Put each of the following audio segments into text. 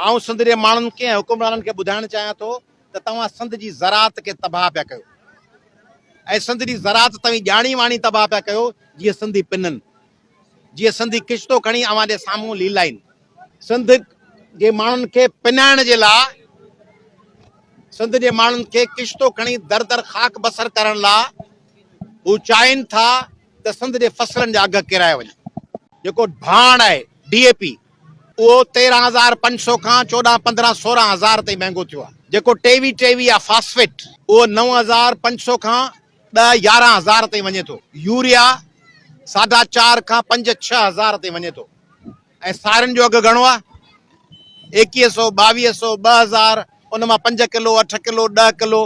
آئون سنڌ جي ماڻهن کي ۽ حڪمرانن کي ٻڌائڻ چاهيان ٿو ته توهان سنڌ جي زراعت کي تباهه پيا ڪيو ۽ سنڌ جي زراعت توهين ڄاڻي واڻي تباهه پيا ڪيو جيئن سنڌي پنن، جيئن سنڌي ڪشتو کڻي اوهان جي سامهون ليلائين. سنڌ جي ماڻهن کي پنائڻ جي لاء سنڌ جي ماڻهن کي ڪشتو کڻي در در خاڪ بسر ڪرڻ لاء هو چاهين ٿا ته سنڌ جي فصلن جا اگهه ڪيرايا وڃن. جيڪو ڀاڻ آهي، ڊي اي پي، اهو 13,500 کان 14، 15، 16 هزار تائين مهنگو ٿيو آهي. جيڪو ٽيوي ٽيوي آهي فاسفيٽ، اهو 9500 کان 10، 11 هزار تائين وڃي ٿو. يوريا ساڍا چار کان پنج، ڇهه هزار تائين وڃي ٿو ۽ سارين جو اگهه گهڻو آهي؟ ايڪيهه سو، ٻاويهه سو، 2000، ان مان پنج ڪلو، اٺ ڪلو، ڏهه ڪلو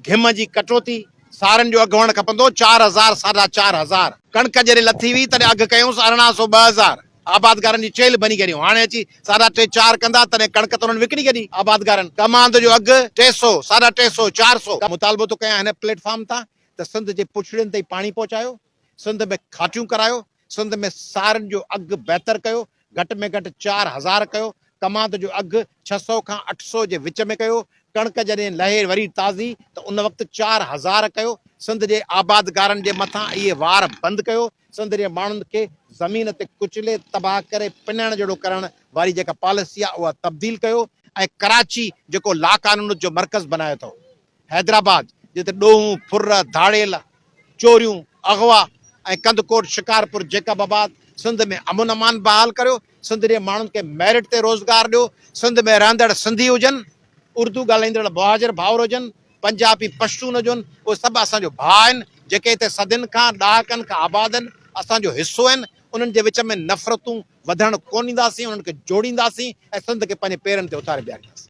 گهم جي ڪٽوتي. سارين جو اگهه هئڻ کپندو 4000، ساڍا 4000. ڪڻڪ جڏهن لٿي هئي تڏهن اگهه ڪيونس 18 سو، 2000. آبادگارن جي چيلهه ڀڃي ڪڍيون. هاڻي اچي ساڍا ٽي چار ڪندا تڏهن ڪڻڪ ته انهن وڪڻي ڪڍي. آبادگارن ڪماند جو اگهه 300، ساڍا 300، 400. مطالبو ٿو ڪيان هن پليٽ فارم تان ته سنڌ جي پڇڙين تائين پاڻي پهچايو، سنڌ ۾ کاٽيون ڪرايو، سنڌ ۾ سارين جو اگهه بهتر ڪيو، گهٽ ۾ گهٽ 4000 ڪيو، ڪماند جو اگهه 600 کان 800 جي وچ ۾ ڪيو، ڪڻڪ جڏهن لهي وري تازي ته ان وقت 4000 ڪيو، سنڌ جي آبادگارن جي مٿان اهي وار بند ڪيو، سنڌ جي ماڻهن کي زمين تي ڪچلي تباهه ڪري پنڻ جهڙو ڪرڻ واري جيڪا پاليسي آهي اها تبديل ڪيو ۽ ڪراچي جيڪو لاقانونيت جو مرڪز بنايو اٿئو، حيدرآباد جتي ڏوهون، ڦر، ڌاڙيل، چوريون، اغوا ۽ ڪنڌڪوٽ، شڪارپور، جيڪب آباد، سنڌ ۾ امن امان بحال ڪريو، سنڌ جي ماڻهن کي ميرٽ تي روزگار ڏيو، سنڌ ۾ رهندڙ سنڌي هجن، اردو ڳالهائيندڙ مهاجر ڀائر هجن، پنجابي پشتون هجن، اهي سڀ اسان جو ڀاء آهن، جيڪي هتي صدين کان، ڏهاڪن کان آباد آهن، اسان جو حصو آهن، انهن جي وچ ۾ نفرتون وڌڻ ڪونه ڏينداسين، انهن کي جوڙينداسين ۽ سنڌ کي پنهنجي پيرن تي اٿاري بيهارينداسين.